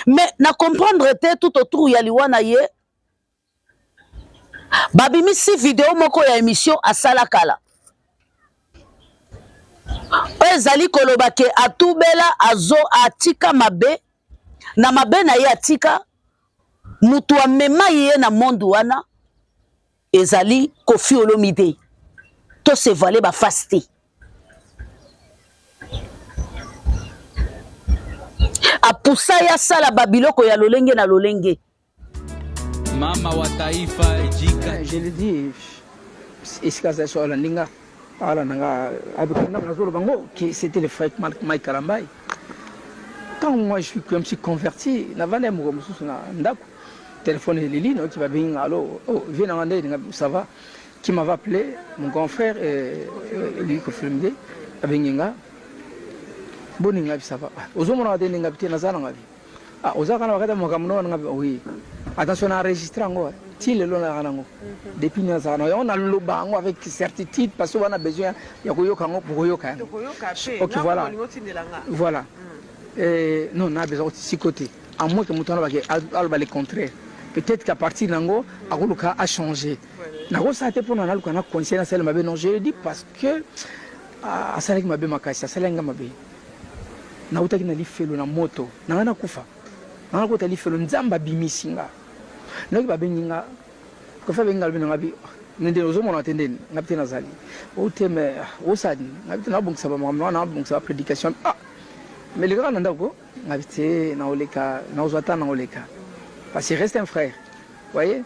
Mais na comprendre te tout autour ya liwa na ye babimisi video moko ya emission asala kala oyo ezali koloba ke atubela azo atika mabe na mabe na ye atika mutu amema ye na monde wana ezali Koffi Olomide to se voiler ba face te. Apusa ye asala ba biloko ya lolenge na lolenge. Mama wa taifa ejika. Eh, je le dis esika azali so alandi nga alanda nga abikanda nazoloba ngo que c'était le frère Mike Kalambay quand moi je suis comme si converti navanda ya mokolo mosusu na ndako Telephone eleli nayoki babengi nga allo oh vieux na nga nde nga ça va qui m'avait appelé mon grand frère euh, euh, lui Koffi Olomide abengi nga boni nga ça va ah, ozomona te ndenge te naza na nga bi ah oza kana wakati makambo na nga oui attention na enregistré yango eh. ti lelo nayaka nango mhm. depuis nazala na yango naloba yango avec certitude parce que wana besoin ya koyoka yango bokoyoka yango ok voilà voilà mm. eh, non na besoin siko te À moins que moto wana alobake aloba le contraire. Peut-être qu'à partir nango akoluka a changer. Nakosala te pona naluka na conseil nasala mabe non je le dis parce que ah, asalaki mabe makasi asalaki nga mabe. Nautaki na lifelo na moto na nga nakufa. Na nga nakota lifelo Nzambe abimisi nga. Nayoki babengi nga Kofi abengi nga alobi na nga bi ndeni ozomona te ndeni nga te nazali o te mais osali nga te nabongisa ba makambo na nga nabongisa ba prédication ah mais lekaka na ndako Nga te nakoleka nakozwa temps nakoleka parce qu'il reste un frère voyez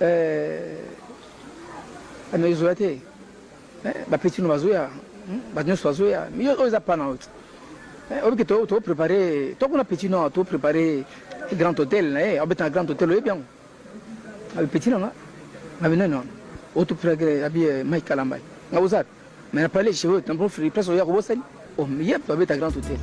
euh, mais ezoya te ba petit no bazoya bato nyonso bazoya mais oyo eza pana oyo oyebi ke to prépare to kuna petit no to prépare grand hôtel na ye abeta na grand hôtel oyebi yango abi petit na nga abi nani wana oto prépare abi Mike Kalambay nga oza Mais na palais chez eux, na bon place oya kobosani. Oh, mais yep, babeta grand hôtel.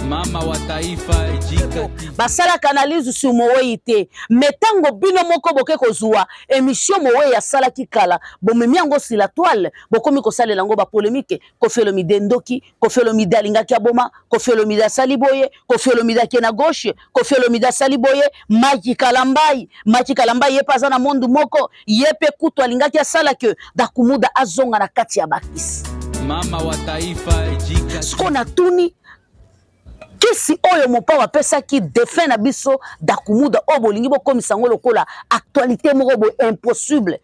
Mama wa taifa ejika. Basalaka analyse sur Mowei te. Mais tango bino moko boke kozua émission Mowei asalaki kala, bomemi yango sur la toile, bokomi kosalela yango ba polémique, Koffi Olomide ndoki, Koffi Olomide alingaki aboma, Koffi Olomide asali boye, Koffi Olomide ake na gauche, Koffi Olomide asali boye, Mike Kalambay, Mike Kalambay ye pe aza na monde moko, ye pe kutu alingaki asala que Dakumuda azonga na kati ya bakisi. Mama wa taifa ejika. Siko natuni kisi oyo mopao apesaki defunt na biso Dakumuda oyo bolingi bokomisa yango lokola actualité moko boye impossible,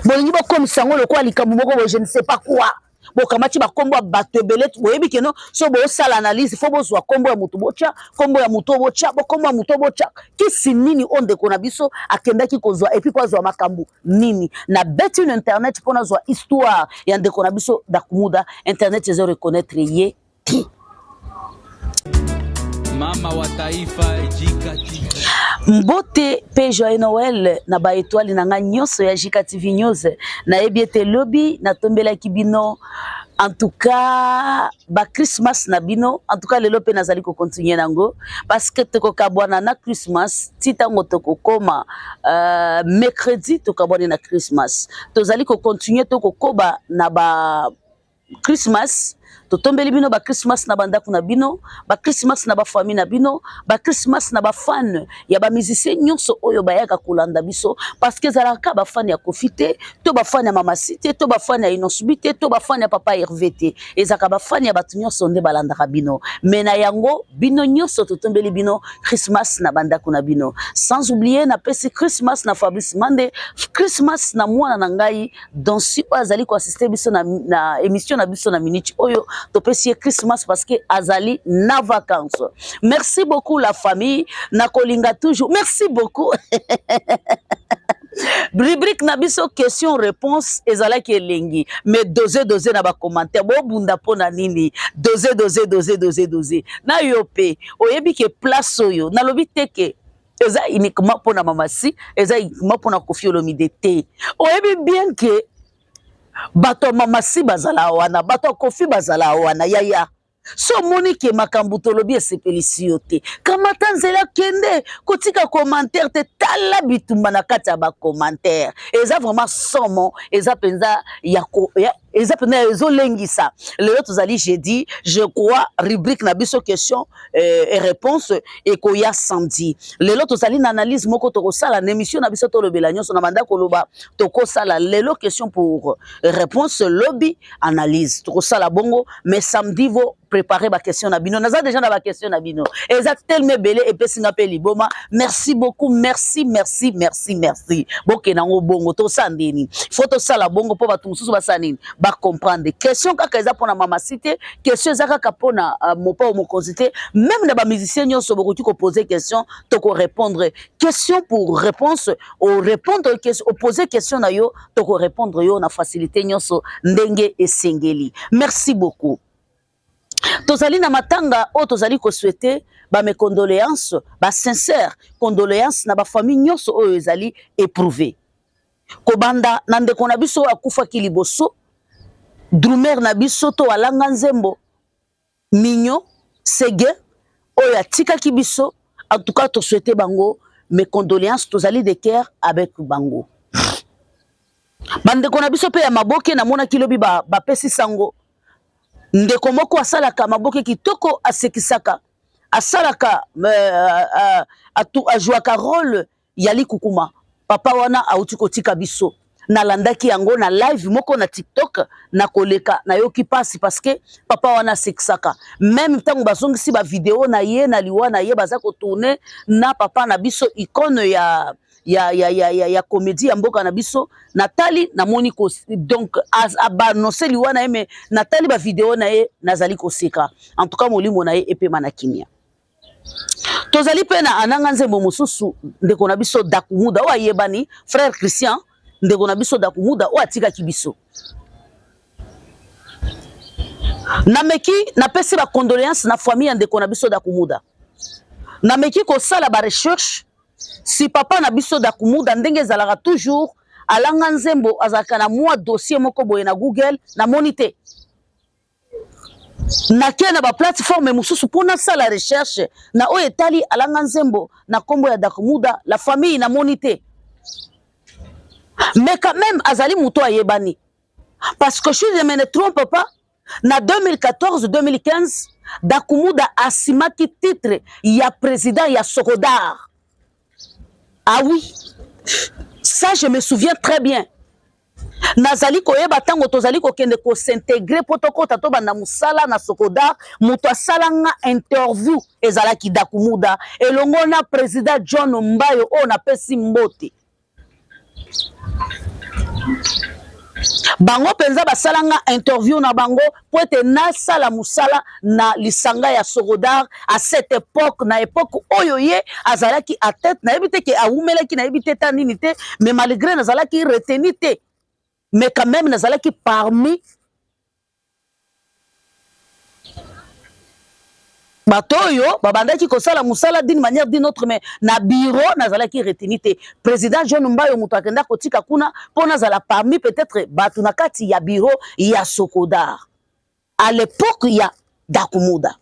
bolingi bokomisa yango lokola likambo moko boye je ne sais pas quoi. Bokamati bakombo ya bato ebele, boyebi keno so bosala analyse fo bozwa kombo ya motu botya, kombo ya motu botya, kombo ya motu botya. Kisi nini oyo ndeko na biso akendaki kozwa epuis po azwa makambo nini? Na beti na internet mpo nazwa histoire ya ndeko na biso Dakumuda, internet ezo reconnaître ye te. Mama wa taifa Jika TV. Mbote pe joyeux Noël na ba étoiles na nga nyonso ya Jika TV News. Nayebi ete lobi natombelaki bino en tout cas ba Christmas na bino, en tout cas lelo pe nazali ko continuer nango parce que tokokabwana na Christmas ti tango tokokoma euh, mercredi tokabwani na Christmas. Tozali ko continuer to kokoba na ba Christmas totombeli bino ba Christmas na bandako na bino, ba Christmas na ba famille na bino, ba Christmas na ba fan ya ba musiciens nyonso oyo bayaka kolanda biso parce que ezalaka ba fan ya Koffi te, to ba fan ya Mama Si te, to ba fan ya Innoss'B te, to ba fan ya Papa Hervé te. Ezalaka ba fan ya bato nyonso nde balandaka bino. Mais na yango bino nyonso totombeli bino Christmas na bandako na bino. Sans oublier napesi Christmas na Fabrice Mande, Christmas na mwana na ngai Dansi oyo azali ko assister biso na, na émission na biso na minute oyo topesi ye Christmas parce que azali na vacances. Merci beaucoup la famille, na kolinga toujours. Merci beaucoup. Rubrique na biso question réponse ezalaki elengi mais dose dose na ba commentaire bobunda pona nini dose dose dose dose dose na yo pe oyebi ke place oyo nalobi te ke eza uniquement pona mama si eza uniquement pona Koffi Olomide te oyebi bien ke bato ya mama si bazala wana bato ya Koffi bazala wana yaya so omoni ke makambo tolobi esepelisi yo te kamata nzela kende kotika commentaire te tala bitumba na kati ya ba commentaire eza vraiment somo eza mpenza ya, ko, ya. Eza mpenza ezolengisa. Lelo tozali jeudi, je crois rubrique na biso question et réponse ekoya samedi. Lelo tozali na analyse moko tokosala na émission na biso tolobela nyonso na banda koloba tokosala lelo question pour réponse, lobi analyse tokosala bongo, mais samedi vo préparer ba question na bino. Naza déjà na ba question na bino, eza tellement ebele, epesi nga mpe liboma. Merci beaucoup, merci, merci, merci, merci. Bokende yango bongo, tosala ndeni, faut tosala bongo mpo bato mosusu basala nini, bacomprendre. Question kaka eza mpona mamasi te, question eza kaka mpona mopao mokonzi te, même na bamusicien nyonso bokoki kopose question, tokorépondre. Question pour réponse, orépondre, opose question na yo, tokorépondre yo na facilité nyonso ndenge esengeli. Merci beaucoup. Tozali na matanga oyo tozali kosouhaiter bames condoléances, basincère condoléance na bafamille nyonso oyo ezali éprouvé, kobanda na ndeko na biso oyo akufaki liboso, drummer na biso to alanga nzembo Mignon Sege oyo atikaki biso. En tout cas, tosouhaite bango mes condoléances, tozali de cœur avec bango. Bandeko na biso mpe ya maboke, namonaki lobi bapesi sango, ndeko moko asalaka maboke kitoko, asekisaka, asalaka, ajwaka rôle ya likukuma. Papa wana auti kotika biso. Nalandaki yango na live moko na TikTok na koleka, nayoki mpasi parce que papa wana asekisaka. Même ntango bazongisi bavideo na ye na liwa na ye, baza kotourner na papa na biso, icône ya comédie ya mboka na biso, natali, namoni, donc baannonce liwa na ye, mais natali bavideo na ye, nazali koseka. En tout cas, molimo na ye epema na kimia. Tozali mpe na ananga nzembo mosusu, ndeko na biso Dakumuda oyo ayebani, frère Christian, ndeko na biso Dakumuda oyo atikaki biso. Nameki napesi bacondoléance na famille ya ndeko na biso Dakumuda. Nameki kosala barecherche si papa na biso Dakumuda, ndenge ezalaka toujours, alanga nzembo azalaka na mwa dossier moko boye na Google, namoni te. Nakei na baplateforme mosusu mpo nasala recherche na oyo etali alanga nzembo na nkombo ya Dakumuda, la famille, namoni te. Mais quand même azali moto ayebani, parce que si je me ne trompe pas, na 2014 2015 Dakumuda asimaki titre ya président ya Sokodar. Ah oui, ça je me souviens très bien. Nazali koyeba ntango tozali kokende kos'intégrer mpo tokɔta, tobanda mosala na Sokodar, moto asalanga interview ezalaki Dakumuda elongo na président John Mbayo oyo napesi mbote. Bango mpenza basalanga interview na bango mpo ete nasala mosala na lisanga ya Sokodar à cette époque. Na époque oyo ye azalaki à tête, nayebi te ke awumelaki, nayebi te ta nini te, mais malgré nazalaki retenu te, mais quand même nazalaki parmi bato oyo babandaki kosala mosala d'une manière d'une autre, mais na bureau nazalaki retenu te. Président John Mbayo moto akenda kotika kuna mpo nazala parmi peut-être bato na kati ya bureau ya Sokodar à l'époque ya Dakumuda.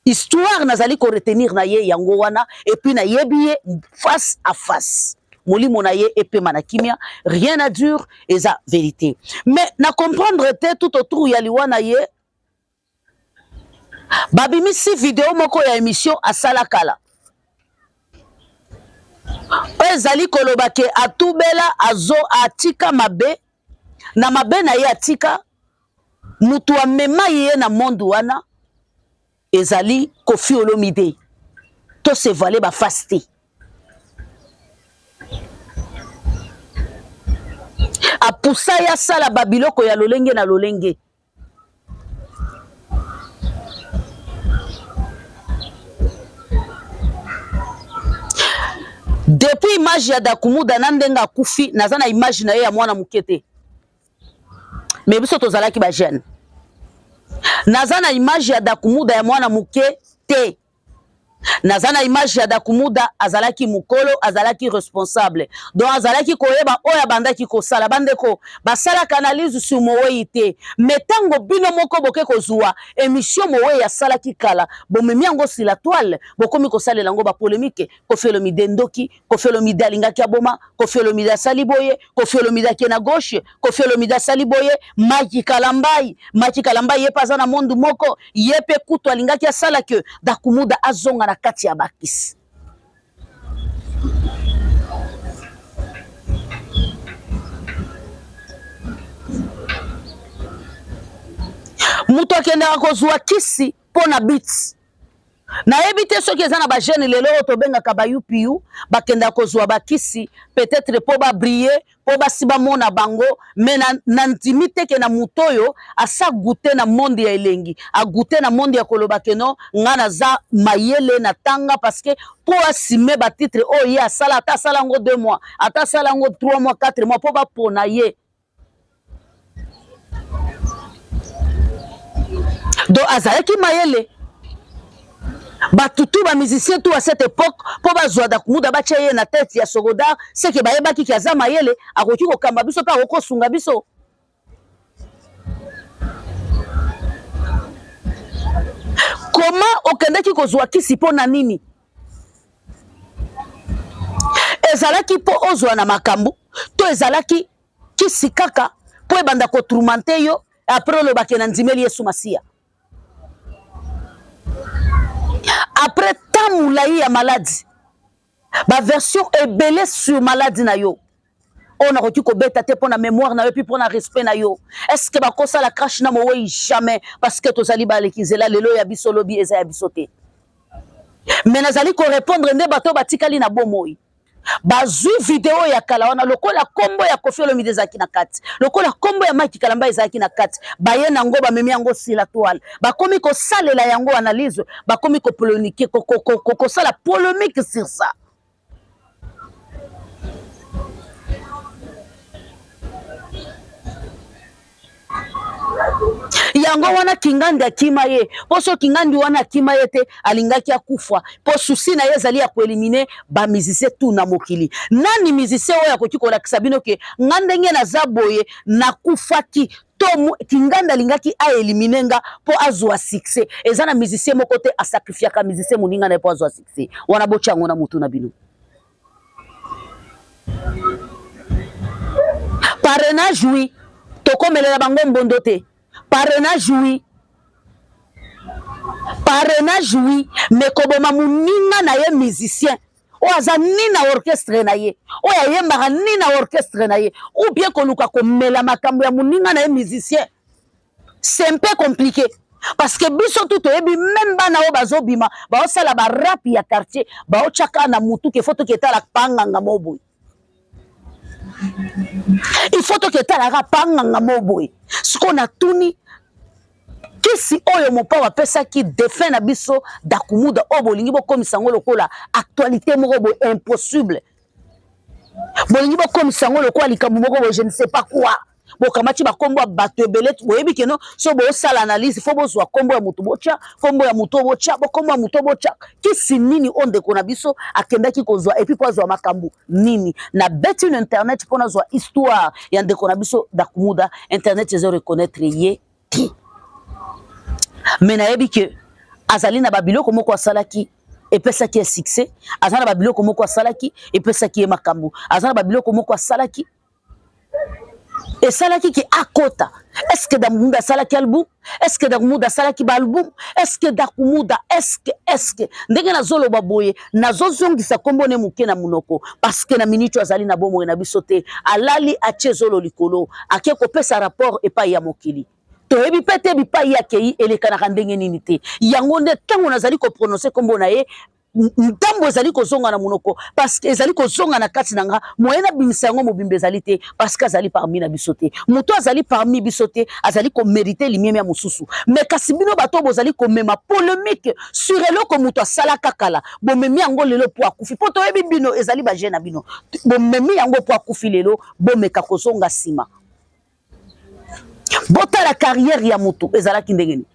Histoire nazali koretenir na ye yango wana, et puis nayebi ye face à face. Molimo na ye epema na kimia. Rien à dire, eza vérité. Mais na comprendre te, tout autour ya liwa na ye, babimisi video moko ya émission asala kala oyo ezali koloba ke atubela, azo atika mabe na mabe na ye, atika mutu amema ye na monde wana ezali Kofi Olomide. Tosevale bafase te, apusa ye asala babiloko ya lolenge na lolenge. Depuis image ya Dakumuda na ndenge akufi, naza na image na ye ya mwana moke te, mais biso tozalaki bajeune. Naza na image ya Dakumuda ya mwana moke te. Naza na image ya Dakumuda, azalaki mukolo, azalaki responsable, donc azalaki koyeba oyo abandaki kosala. Bandeko basalaka analyse sur mowei te, mais tango bino moko boke kozua émission mowei asalaki kala, bomemi yango sur la toile, bokomi kosalela yango ba polemique. Koffi Olomide ndoki, Koffi Olomide alingaki aboma, Koffi Olomide asali boye, Koffi Olomide ake na gauche, Koffi Olomide asali boye, Mike Kalambay, Mike Kalambay ye pe aza na monde moko, ye pe kutu alingaki asala que Dakumuda azonga na kati ya bakisi. Moto akendaka kozwa kisi mpo na bits. Nayebi te soki eza na ba jeune lelo oyo tobengaka ba UPU bakendaka kozwa bakisi peut-être po ba briller po basi bamona bango, mais na, na ndimi te ke na moto oyo asa goûter na monde ya elengi, a goûter na monde ya koloba ke non nga naza mayele na tanga, parce que po asime ba titre oyo ye asala, ata asala yango 2 mois, ata asala yango 3 mois, 4 mois po bapona ye. Donc azalaki mayele. Bato tout ba musiciens tout à cette époque po bazwa Dakumuda batia ye na tête ya Sogodar, c'est que bayebaki ki aza mayele, akoki kokamba biso pe akoki kosunga biso. Comment okendaki kozwa kisi po na nini? Ezalaki po ozwa na makambo to ezalaki kisi kaka po ebanda ko tourmenter yo après oloba ke na ndimeli Yesu Masiya? Après temps mulayi ya maladi, ba version ebele sur maladi na yo oyo nakoki kobeta te pona mémoire na yo puis pona respect na yo. Est-ce que bakosala crash na mowei? Jamais, parce que tozali baleki nzela, lelo ya biso lobi eza ya biso te. Mais nazali ko répondre nde bato batikali na bomoi. Bazwi video ya kala wana lokola kombo ya Koffi Olomide ezalaki na kati, lokola kombo ya Mike Kalambay ezalaki na kati, baye nango bamemi yango sur la toile, bakomi kosalela yango analyse, bakomi ko poloniquer, ko, ko, ko, ko, kosala polemique sur ça. Yango wana Kingandi akima ye, po so Kingandi wana akima ye te alingaki akufa, po souci na ye ezali ya koelimine ba musicien tout na mokili. Nani musicien oyo akoki kolakisa bino ke nga ndenge naza boye nakufaki to Kingandi alingaki a elimine nga po azwa succès? Eza na musicien moko te asacrifiaka musicien moninga na ye po azwa succès. Wana botya yango na mutu na bino. Parrainage oui, tokomelela bango mbondo te. Parrainage oui, parrainage oui, mais koboma moninga na ye musicien oyo aza ni na orchestre na ye, oyo ayembaka ni na orchestre na ye, ou bien koluka komela makambo ya moninga na ye musicien, c'est un peu compliqué. Parce que biso tout toyebi, même bana oyo bazobima baosala ba rap ya quartier, baotiaka na mutu ke faut toketala panganga mo boye, il faut toketalaka panganga mo boye. Sikoyo natuni, kisi oyo mopao apesaki défunt na biso Dakumuda, oyo bolingi bokomisa yango lokola actualité moko boye impossible, bolingi bokomisa yango lokola likambo moko boye je ne sais pas quoi, bokamati bakombo ya bato ebele. Boyebi keno so bosala analyse fo bozwa kombo ya motu botya, kombo ya motu botya, bokombo ya motu botya. Kisi nini oyo ndeko na biso akendaki kozwa, epuis po azwa makambo nini? Na beti na internet mpo nazwa histoire ya ndeko na biso Dakumuda, internet ezo reconnaître ye te, mais nayebi ke azali na babiloko moko asalaki epesaki ye succès, aza na babiloko moko asalaki epesaki ye makambo, aza na babiloko moko asalaki esalaki ke akota. Est-ce que Dakumuda asalaki album? Est-ce que Dakumuda asalaki ba album? Est-ce que Dakumuda, est-ce que ndenge nazoloba boye, nazozongisa kombo ne moke na monoko, parce que na minute azali na bomoi na biso te, alali atie zolo likolo, ake kopesa rapport epai ya mokili. Toyebi pe te bipai ye akei elekanaka ndenge nini te. Yango nde ntango nazali koprononce kombo na ye, ntambo ezali kozonga na monoko, parce que ezali kozonga na kati na nga, moyen nabimisa yango mobimba ezali te, parce que azali parmi na biso te. Moto azali parmi biso te, azali komerite limemia mosusu. Mais kasi bino bato bozali komema polémique sur eloko moto asalaka kala, bomemi yango lelo po akufi. Po toyebi bino ezali ba jeune na bino, bomemi yango po akufi lelo, bomeka kozonga nsima. Botala carrière ya moto ezalaki ndenge nini.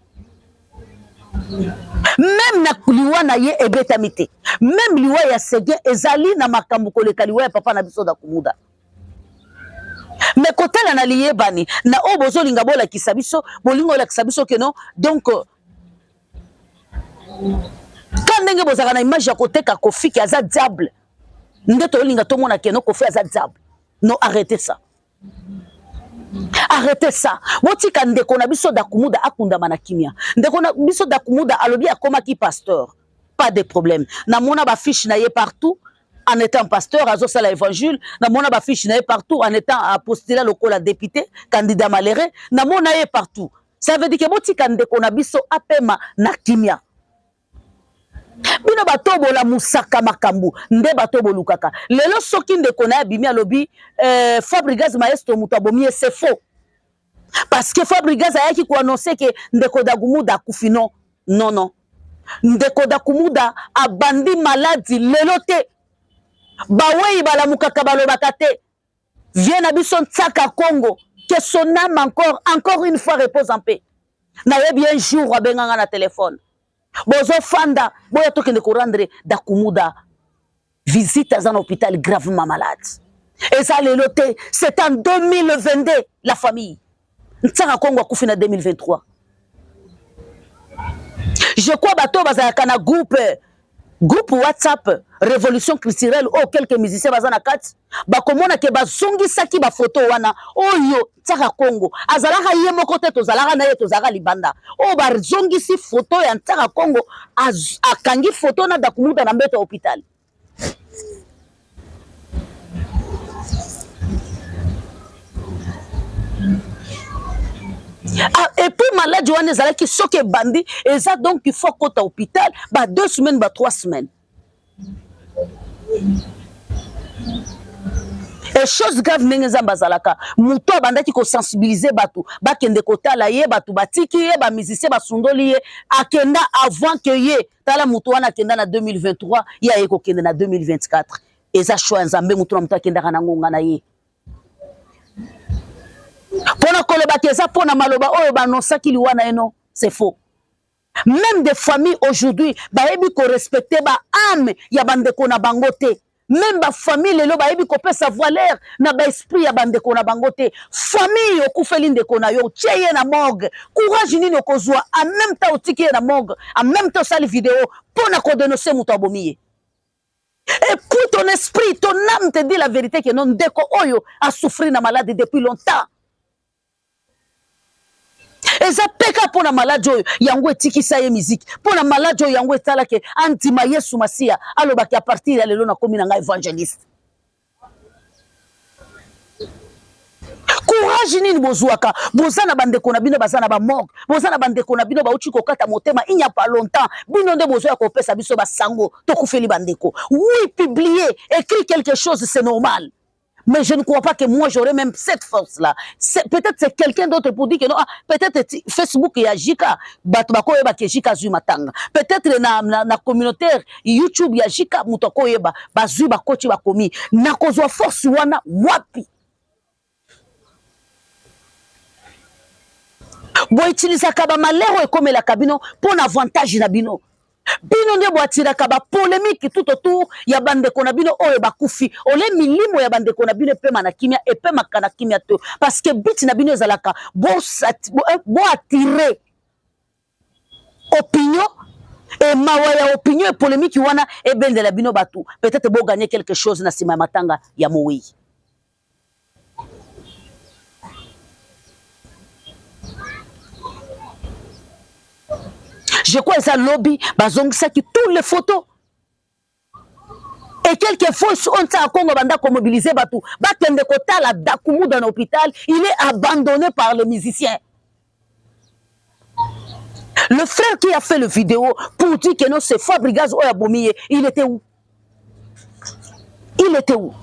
Meme na liwa na ye ebetami te. Meme liwa ya Seguin ezali na makambo koleka liwa ya papa na biso Dakumuda. Mais kotala na liyebani na oyo bozolinga bolakisa biso, bolingo olakisa biso que non, donc ka ndenge bozalaka na image ya koteka Koffi ke aza diable, nde tolinga tomona que non Koffi aza diable. Non, arrêtez ça. Arrêtez ça. Botika ndeko na biso Dakumuda akundama na kimia. Ndeko na biso Dakumuda alobi akomaki pasteur. Pas de problème. Namona ba fiche na ye partout en étant pasteur azosala évangile. Namona ba fiche na ye partout en étant apostulat lokola député, candidat malheureux. Namona ye partout. Ça veut dire que botika ndeko na biso apema na kimia. Bino bato bolamusaka makambo nde bato bolukaka lelo. Soki ndeko na ye abimi alobi eh, Fabregas maestro moto abomi ye, c'est faux, parce que Fabregas ayaki koannonce ke ndeko Dakumuda akufi. Non, non, non, ndeko Dakumuda abandi maladi lelo te. Bawei balamukaka balobaka te. Vie na biso Ntsaka Congo, que son âme encore encore une fois repose en paix. Nayebi un jour abenganga na telefone, bozofanda boya tokende korendre Dakumuda visite, aza na hôpital gravement malade. Eza lelo te, c'est en 2022, la famille. Ntsaka Congo akufi na 2023, je crois. Bato bazalaka na groupe WhatsApp Révolution Culturelle oyo quelques musiciens baza na kati, bakomona ke bazongisaki bafoto wana oyo Ntsaka Congo azalaka ye moko te, tozalaka na ye, tozalaka libanda. Oyo bazongisi foto ya Ntsaka Congo akangi foto na Dakumuda na mbeto ya hôpital. Ah, et puis maladie wana ezalaki soki ebandi eza, donc il faut akota hôpital ba 2 semaines, ba 3 semaines. Et chose grave, ndenge Nzambe azalaka, moto abandaki kosensibiliser bato bakende kotala ye, bato batiki ye, bamusicien basundoli ye, akenda avant ke ye. Tala, moto wana akenda na 2023, ye aye kokende na 2024. Eza choix ya Nzambe. Moto na moto akendaka na ngonga na ye. Mpona kolobaki eza mpona maloba oyo baannonçaki liwa na ye, non, c'est faux. Même des familles aujourd'hui bayebi korespecter baâme ya bandeko na bango te. Même bafamille lelo bayebi kopesa valeur na baesprit ya bandeko na bango te. Famille, okufeli ndeko na yo, otie ye na morgue, courage nini okozwa? En même temps otiki ye na morgue, en même temps osali video mpo na kodénoncer moto abomi ye. Et puis ton esprit, ton âme te dit la vérité que non, ndeko oyo asouffrir na maladie depuis longtemps. Eza peka mpo na maladi oyo yango etikisa ye miziki, mpo na maladi oyo yango etalaki andima Yesu Masiya, alobaki à partir ya lelo nakomi na ngai évangéliste. Courage nini bozwaka? Boza na bandeko na bino baza na bamorgue, boza na bandeko na bino bauti kokata motema il n'y a pas longtemps. Bino nde bozoya kopesa biso basango tokufeli bandeko. Oui, publier, écrit quelque chose, c'est normal. Mais je ne crois pas que moi j'aurais même cette force-là. Peut-être c'est quelqu'un d'autre pour dire que non, ah, peut-être Facebook ya Jika, bato bakoyeba ke Jika zui matanga. Peut-être na communautaire YouTube ya Jika moto akoyeba, bazui bakoti bakomi. Nakozwa force wana wapi? Boutilisaka bamalheur ekomelaka bino mpo na avantage na bino. Bino nde boattiraka bapolémique tout autour ya bandeko na bino oyo bakufi. Ole milimo ya bandeko na bino epema na kimia, epemaka na kimia te, parce que but na bino ezalaka boattirer opinion e mawa ya opinion e polémique wana ebendela bino bato, peut-être bogagner quelque chose na nsima ya matanga ya mowei. Je crois eza lobi bazongisaki tous les photos et quelques fois oyo Ntsaka Kongo banda komobiliser bato bakende kotala Dakumuda na hôpital. Il est abandonné par les musiciens. Le frère qui a fait le vidéo pour dire que non, c'est Fabregas oyo abomi ye, il était où? Il était où?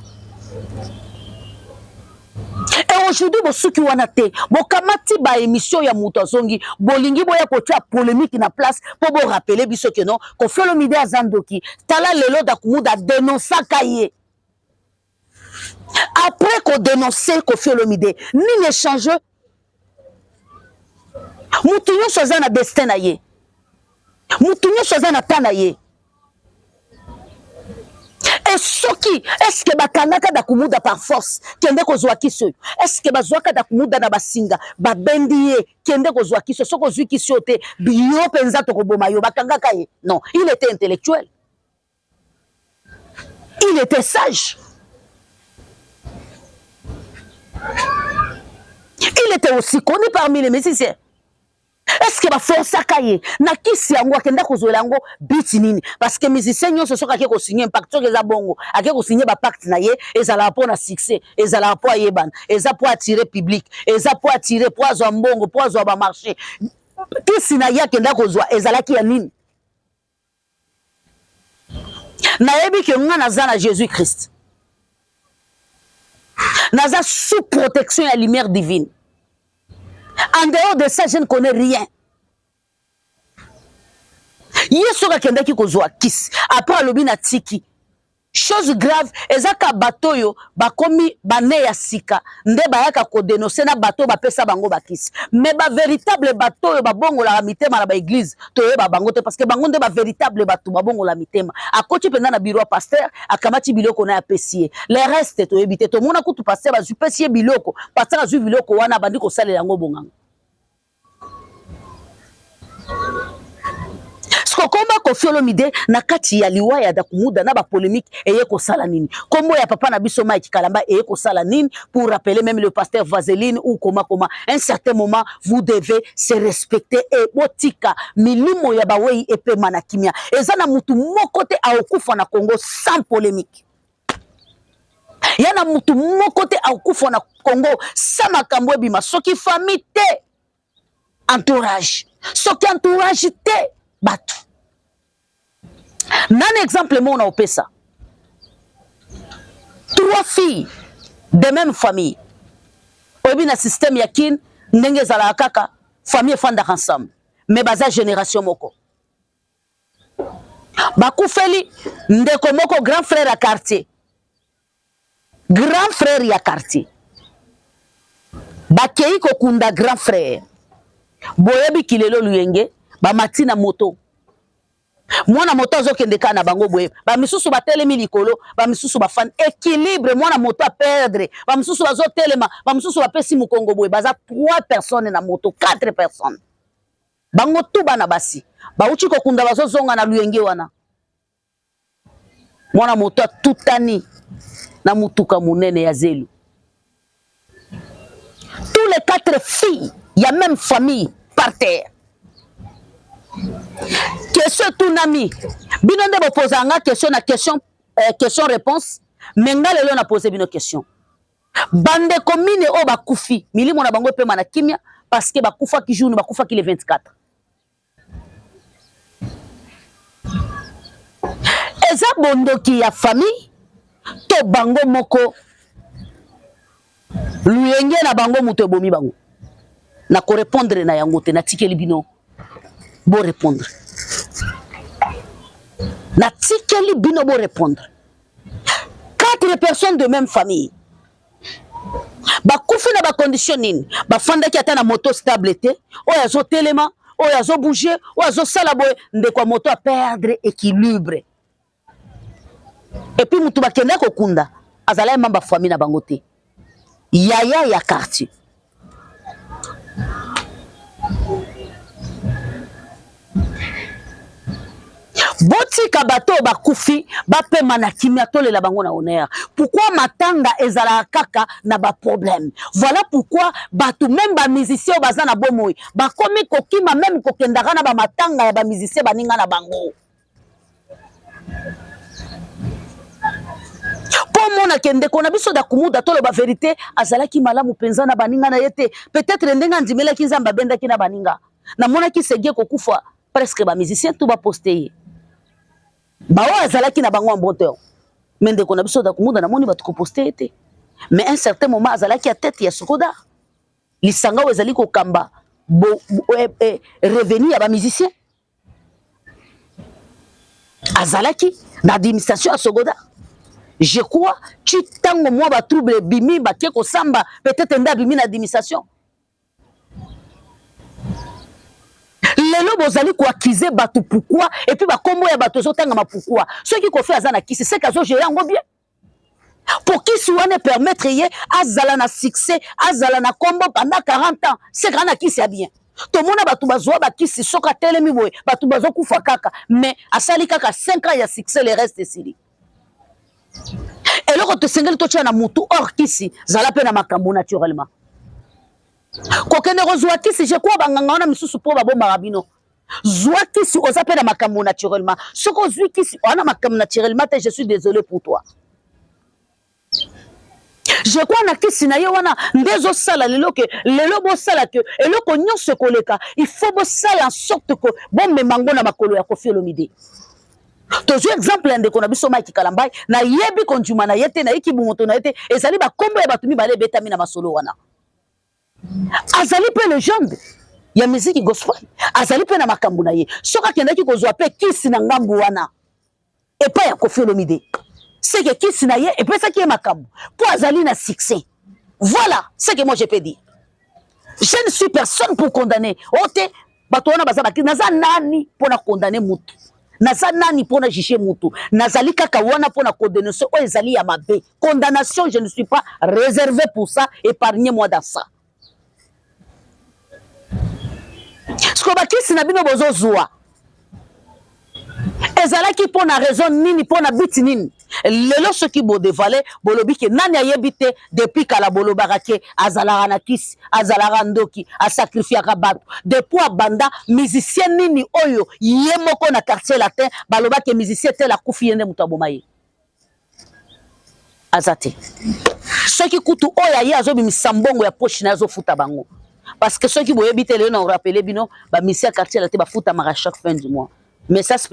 Et aujourd'hui bosuki wana te, bokamati baémission ya moto azongi, bolingi boya kotia polémique na place mpo borappeler biso ke non, Koffi Olomide aza ndoki. Tala lelo Dakumuda dénonçaka ye. Après kodénoncer Koffi Olomide, nini échange? Moto nyonso aza na destin na ye. Mutu nyonso aza na temps na ye. Et soki est-ce que bakangaka Dakumuda par force kende kozwa kisi oyo? Est-ce que bazwaka Dakumuda na basinga babendi ye kende kozwa kisi oyo? Soki ozwi kisi oyo te yo mpenza tokoboma yo. Bakangaka ye? Non, il était intellectuel. Il était sage. Il était aussi connu parmi les musiciens. Est-ce que ba forçaka ye na kisi yango akenda kozwela yango biti nini? Parce que musicien nyonso soki ake kosigne impact, soki eza bongo ake kosigne ba pacte na ye, ezalaka mpo na succès, ezalaka mpo ayebana, eza mpo atire public, eza mpo atire, mpo azwa mbongo, mpo azwa ba marché. Kisi na ye akenda kozwa ezalaki ya nini? Nayebi ke nga naza na Jésus Christ, naza sous protection ya lumière divine. En dehors de ça, je ne connais rien. Ye soki akendaki kozwa kisi après alobi na tiki Chose grave eza ka bato oyo bakomi ba ne ya sika nde bayaka ko denoncer na bato oyo bapesa bango ba kisi. Mais ba veritable bato oyo babongolaka mitema na ba eglise toyeba bango te parce que bango nde ba veritable bato babongola mitema. Akoti penza na bureau ya pasteur akamati biloko naye apesi ye. Le reste toyebi te. Tomona kutu pasteur bazui pesi ye biloko, pasteur azui biloko wana abandi kosalela yango bonganga. Siko kombo ya Koffi Olomide na kati ya liwa ya Dakumuda na ba polemique eye kosala nini? Kombo ya papa na biso Mike Kalamba eye kosala nini? Pour rappeler même le pasteur Vaseline ou koma koma, un certain moment vous devez se respecter et botika milimo ya baweyi epema na kimia. Eza na mutu moko te akokufa na Congo sans polemique. Ya na mutu moko te akokufa na Congo sans makambo ebima, soki famille te entourage, soki entourage te bato. Nani exemple moko na opesa? Trois filles de même famille. Oyebi na système ya kin ndenge ezalaka kaka famille efandaka ensemble mais baza génération moko. Bakufeli ndeko moko grand frère ya quartier. Grand frère ya quartier. Bakei kokunda grand frère. Boyebi kilelo luyenge bamati na moto. Mwana moto azokende kaka na bango boye. Ba misusu batelemi likolo, ba misusu bafandi. Équilibre mwana moto a perdre. Ba misusu bazotelema, ba misusu bapesi mokongo boye. Baza 3 personnes na moto, 4 personnes. Bango tout bana basi. Bauti kokunda bazozonga na luyenge wana. Mwana moto atutani na mutuka munene ya zelu. Tous les 4 filles ya même famille par terre. Question etunami, bino nde bopozaka nga question na question, question réponse, mais nga lelo na pose bino question. Bandeko mine oyo bakufi, milimo na bango epema na kimia parce que bakufaki jour bakufaki le 24. Eza bondoki ya famille to bango moko luyenge na bango moto ebomi bango. Na ko répondre na yango te, natikeli bino bo répondre. Natikeli bino bo répondre. 4 personnes de même famille bakufi na ba condition nini? Bafandaki ata na moto stable te, oyo azotelema, oyo azobouger, oyo azosala boye, ndeko ya moto a perdre équilibre. Et puis mutu bakenda kokunda azalaki membre ya famille na bango te, yaya ya quartier. Botika bato oyo bakufi bapema na kimia, tolela bango na honneur. Pourquoi matanga ezalaka kaka na ba problème? Voilà pourquoi bato même ba musiciens oyo baza na bomoi bakomi kokima même kokendaka na ba matanga ya ba musiciens baninga na bango. Po mona ke ndeko na biso Dakumuda, toloba verite, azalaki malamu penza na baninga na ye te. Peut-être ndenge andimelaki Nzambe abendaki na baninga. Namonaki Seguin kokufa presque ba musiciens tout ba poste ye. Ba oyo azalaki na bango en bon terme. Mais ndeko na biso Dakumuda namoni bato koposte ye te. Mais un certain moment azalaki à tête ya Sokoda. Lisanga oyo ezali kokamba bo, bo, eh, eh, revenu ya ba musiciens. Azalaki na administration ya Sogoda. Je crois ti tango mwa ba trouble ebimi bake kosamba, peut-être nde abimi na administration. Lelo bozali koakize bato pourquoi? Et puis bakombo ya bato ezotangama pourquoi? Soki Kofi aza na kisi, seke azogere yango bien. Po kisi wana permettre ye azala na succès, azala na kombo pendant 40 ans, seke aza na kisi ya bien. Tomona bato bazwa bakisi soki atelemi boye bato bazokufa kaka, mais asali kaka 5 ans ya succès, le reste esili. Eloko tosengeli totia na mutu or kisi zala mpe na makambo naturellement. Kokende kozwa kisi, je crois banganga wana misusu mpo babombaka bino. Zwa kisi oza mpe na makambo naturellement. Soki ozwi kisi oza na makambo naturellement te, je suis désolé pour toi. Je crois na kisi na ye wana nde ezosala lelo ke lelo bosala ke eloko nyonso ekoleka, il faut bosala en sorte que bomema ngo na makolo ya Koffi Olomide. Tozwi exemple ya ndeko na biso Mike Kalambay, nayebi kondima na ye te, nayeki bongoto na ye te, ezali bakombo ya bato mibale ebetami na masolo wana. Azali mpe legende ya miziki gospel, azali mpe na makambo na ye. Soki akendaki kozwa mpe kisi na ngambu wana epai ya Koffi Olomide, seke kisi na ye epesaki ye makambo mpo azali na succès. Voilà ce que moi je peux dire. Je ne suis personne pour condamner. Ote bato wana baza bakisi, naza nani mpo na condamner mutu? Naza nani mpo na juger mutu? Nazali kaka wana mpo na kodénoncer oyo ezali ya mabe. Condamnation, je ne suis pas réservé pour ça, épargnez-moi dans ça. Siko bakisi na bino bozozwa ezalaki mpo na raison nini, mpo na biti nini? Lelo soki bodevale bolobi ke nani ayebi te, depuis kala bolobaka ke azalaka na kisi, azalaka ndoki, asacrifiaka bato. Depuis abanda musicien nini oyo ye moko na Quartier Latin balobaki musicien tel akufi, ye nde moto aboma ye? Aza te. Soki kutu oyo aye azobimisa mbongo ya poche na ye azofuta bango, parce que soki boyebi te, lelo na orappeler bino, bamusicien ya Quartier Latin bafutamaka chaque fin du mois. Message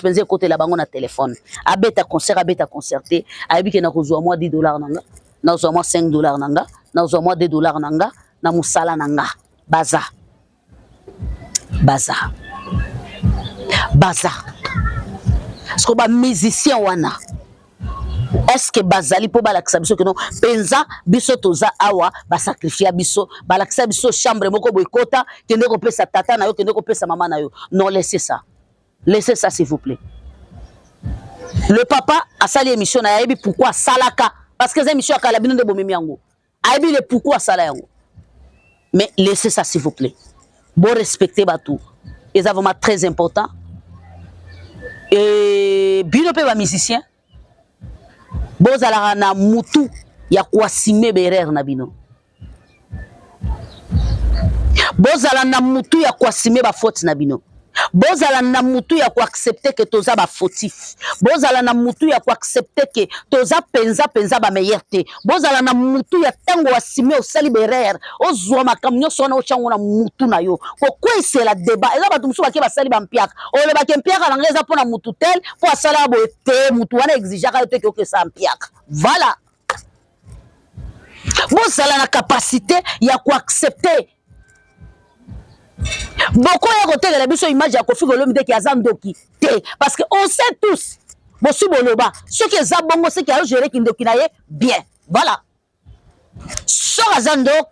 mpenza ekotela bango na telefone. Abeta concert, abeta concert te, ayebi ke nakozwa mwa 10 $ na nga, nazwa mwa 5 $ na nga, nazwa mwa 2 $ na nga na mosala na nga. Baza baza baza parce que bamusicien wana, est-ce que bazali mpo balakisa biso keno mpenza biso toza awa? Basacrifia biso, balakisa biso chambre moko boye, kota, kende kopesa tata na yo, kende kopesa mama na yo. Non, laissez ça, laissez ça, s'il vous plaît. Le papa asali émission na ye, ayebi pourquoi asalaka, parce que eza émission ya kala, bino nde bomemi yango. Ayebi le pourquoi asala yango, mais laissez ça, s'il vous plaît. Bo respecter bato, eza vraiment très important. Et bino mpe bamusicien, bozalaka na mutu ya koassumer baerreur na bino, bozala na mutu ya koassumer bafaute na bino, bozala na mutu ya koaccepter ke toza bafautif, bozala na mutu ya koaccepter ke toza mpenza mpenza bameilleur te, bozala na mutu ya ntango assumer osali baerreur, ozwa makambo nyonso wana, otyango na mutu na yo. Kokweyisela débat eza bato mosusu bake basali bampiaka, olobaki mpiaka na ngai eza mpona mutu tel mpo asalaka boye te, mutu wana exigeaka yo te ke okesala mpiaka. Voilà, bozala na capacité ya koaccepter. Bokoya kotekela biso image ya Koffi Olomide ke aza ndoki te, parce que on sait tous, bosi boloba, soki eza bongo, soki azogérer kindoki na ye bien. Voilà, soki aza ndok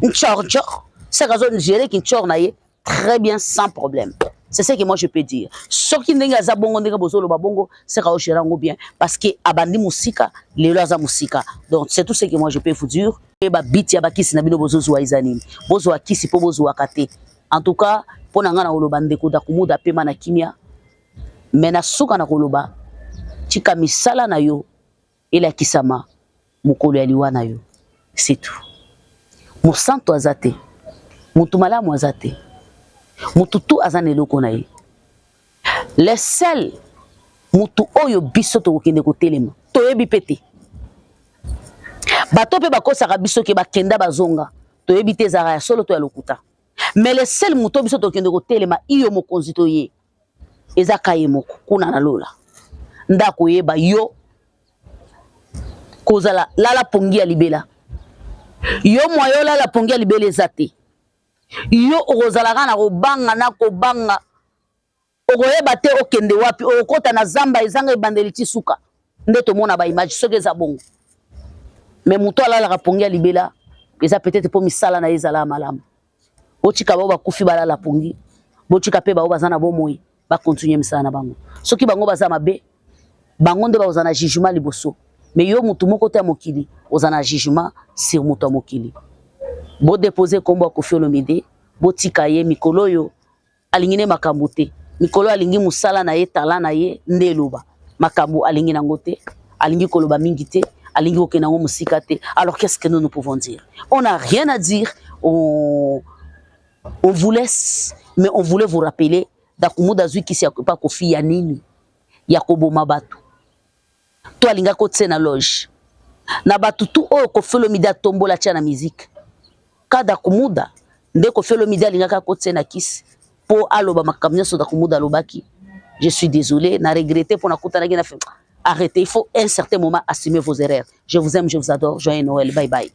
ncor ncor, soki azogérer kincor na ye très bien, sans problème. C'est ce que moi je peux dire. Soki ndenge aza bongo, ndenge bozoloba bongo, seka ogérer yango bien, parce que abandi mosika, lelo aza mosika. Donc c'est tout ce que moi je peux vous dire. Babiti ya bakisi na bino bozozwa eza nini? Bozwa kisi mpo bozwaka te. En tout cas, mpo na ngai na koloba, ndeko Dakumuda apema na kimia, me na suka na koloba, tika misala na yo elakisama mokolo ya liwa na yo, c'est tout. Mosantu aza te, motu malamu aza te, motu tu aza na eloko na ye. Le seul motu oyo biso tokokende kotelema, toyebi mpe te, bato mpe bakosaka biso ke bakenda bazonga, toyebi te ezalaka ya solo to ya lokuta, mais le seul moto biso tokende kotelema, iyo mokonzi toye, eza ka ye moko kuna na lola nde akoyeba yo kozala lala pongi ya libela. Yo mwa yo lala pongi ya libela eza te. Yo okozalaka na kobanga na kobanga, okoyeba te okende wapi, okokɔta na zamba ezanga ebandeli ti suka. Nde tomona baimage soki eza bongo. Me moto alalaka pongi ya libela eza peut-être mpo misala na ye ezalaka malamu. Otika bao bakufi balala pongi. Botika mpe bango baza na bomoi bacontinue misala na bango. Soki bango baza mabe, bango nde bakozala na jugement liboso. Mais yo mutu moko te ya mokili oza na jugement sur moto ya mokili. Bodepose nkombo ya Koffi Olomide, botika ye mikolo oyo alingi ne makambo te. Mikolo alingi mosala na ye, talent na ye nde eloba. Makambo alingi nango te, alingi koloba mingi te, alingi kokende yango mosika te. Alors qu'est-ce que nous nous pouvons dire? On n'a rien à dire. On vous laisse, mais on voulait vous rappeler Dakumuda azwi kisi ya pa Koffi ya nini? Ya koboma bato. To alingaki kotia na loge. Na bato tu oyo Koffi Olomide atombola tia na musique. Ka Dakumuda nde Koffi Olomide alingaki akotia na kisi po aloba makambo nyonso Dakumuda alobaki. Je suis désolé, na regretté pour nakutanaki na fait. Arrêtez, il faut un certain moment assumer vos erreurs. Je vous aime, je vous adore. Joyeux Noël. Bye bye.